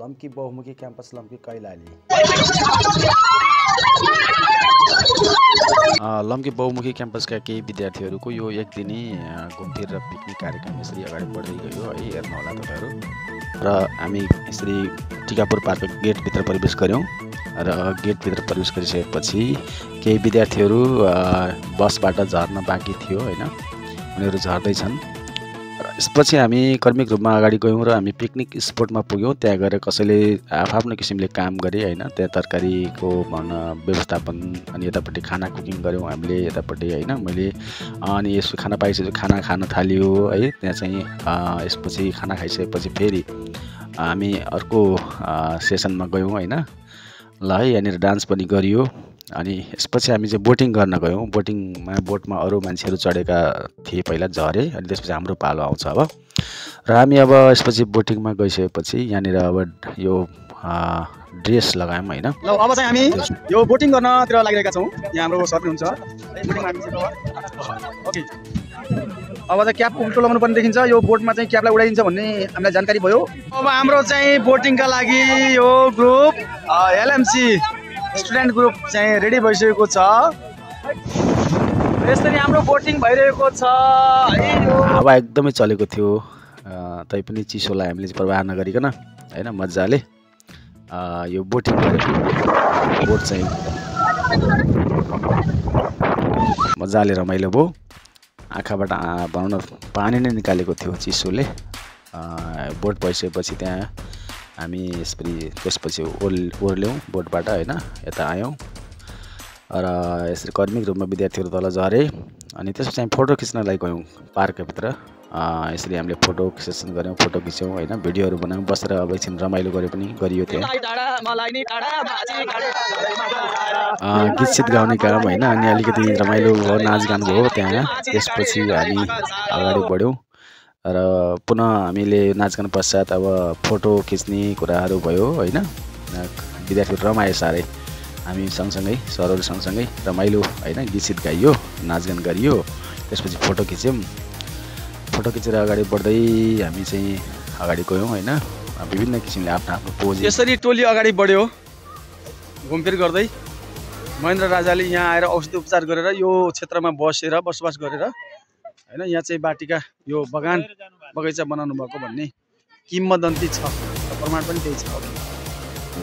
लम्की बहुमुखी क्याम्पस लम्की कैलाली। लम्की बहुमुखी क्याम्पसका केही विद्यार्थीहरूको यो एक दिनी घुमफिर र पिकनिक कार्यक्रम यसरी अगाडि बढ्दै गयो है, हेर्नु होला तपाईँहरू। र हामी यसरी टिकापुर पार्कको गेटभित्र प्रवेश गऱ्यौँ र गेटभित्र प्रवेश गरिसकेपछि केही विद्यार्थीहरू बसबाट झर्न बाँकी थियो होइन, उनीहरू झर्दैछन्। र यसपछि हामी कर्मिक रूपमा अगाडि गयौँ र हामी पिकनिक स्पोटमा पुग्यौँ। त्यहाँ गएर कसैले आफ्नो किसिमले काम गरे होइन, त्यहाँ तरकारीको व्यवस्थापन अनि यतापट्टि खाना कुकिङ गऱ्यौँ हामीले यतापट्टि होइन। मैले अनि यसो खाना पाइसकेपछि खाना खान थाल्यो है। त्यहाँ चाहिँ यसपछि खाना खाइसकेपछि फेरि हामी अर्को सेसनमा गयौँ होइन। ल है, यहाँनिर डान्स पनि गरियो। अनि यसपछि हामी चाहिँ बोटिङ गर्न गयौँ। बोटमा अरू मान्छेहरू चढेका थिए, पहिला झरे, अनि त्यसपछि हाम्रो पालो आउँछ अब। र हामी अब यसपछि बोटिङमा गइसकेपछि यहाँनिर अब यो ड्रेस लगायौँ होइन। ल अब चाहिँ हामी यो बोटिङ गर्नतिर लागिरहेका छौँ। यहाँ हाम्रो सर हुनुहुन्छ, ओके। अब चाहिँ क्याप उल्टो लगाउनु पर्ने देखिन्छ। यो बोटमा चाहिँ क्यापलाई उडाइदिन्छ भन्ने हामीलाई जानकारी भयो। अब हाम्रो चाहिँ बोटिङका लागि यो ग्रुप एलएमसी स्टुडेन्ट ग्रुप चाहिँ रेडी भइसकेको छ। यसरी हाम्रो बोटिङ भइरहेको छ। हावा एकदमै चलेको थियो, तैपनि चिसोलाई हामीले प्रवाह नगरिकन होइन मजाले यो बोटिङ गरेको। बोट चाहिँ मजाले रमाइलो भयो। आँखाबाट भनौँ न पानी नै निकालेको थियो चिसोले। बोट भइसकेपछि त्यहाँ हामी त्यसपछि ओर्ल्यौँ बोटबाट होइन, यता आयौँ र यसरी कर्मिक रूपमा विद्यार्थीहरू तल झरे। अनि त्यसपछि हामी फोटो खिच्नलाई गयौँ पार्कभित्र। यसरी हामीले फोटो सेसन गऱ्यौँ, फोटो खिच्यौँ होइन, भिडियोहरू बनायौँ। बसेर अब एकछिन रमाइलो गरे पनि गरियो। त्यहाँ गीत सित गाउने काम होइन, अनि अलिकति रमाइलो भयो, नाचगान भयो त्यहाँ। त्यसपछि हामी अगाडि बढ्यौँ र पुनः हामीले नाचगान पश्चात अब फोटो खिच्ने कुराहरू भयो होइन। विद्यार्थीहरू रमाए साह्रै। हामी सँगसँगै सरहरू सँगसँगै रमाइलो होइन, गीत सित गाइयो, नाचगान गरियो। त्यसपछि फोटो खिच्यौँ। फोटो खिचेर अगाडि बढ्दै हामी चाहिँ अगाडि गयौँ होइन। विभिन्न किसिमले आफ्नो आफ्नो पोज यसरी टोली अगाडि बढ्यो घुमफिर गर्दै। महेन्द्र राजाले यहाँ आएर औषधि उपचार गरेर यो क्षेत्रमा बसेर बसोबास गरेर होइन, यहाँ चाहिँ बाटिका यो बगैँचा बनाउनु भएको भन्ने किम्वदन्ती छ, प्रमाण पनि त्यही छ।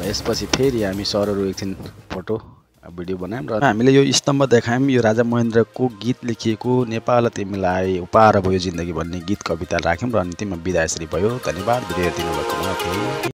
यसपछि फेरि हामी सरहरू एकछिन फोटो भिडियो बनायौँ र हामीले यो स्तम्भ देखायौँ। यो राजा महेन्द्रको गीत लेखिएको नेपाल तिमीलाई उपहार भयो जिन्दगी भन्ने गीत कविता राख्यौँ र अन्तिममा बिदा यसरी भयो। धन्यवाद भिडियो हेरिदिनु भएकोमा।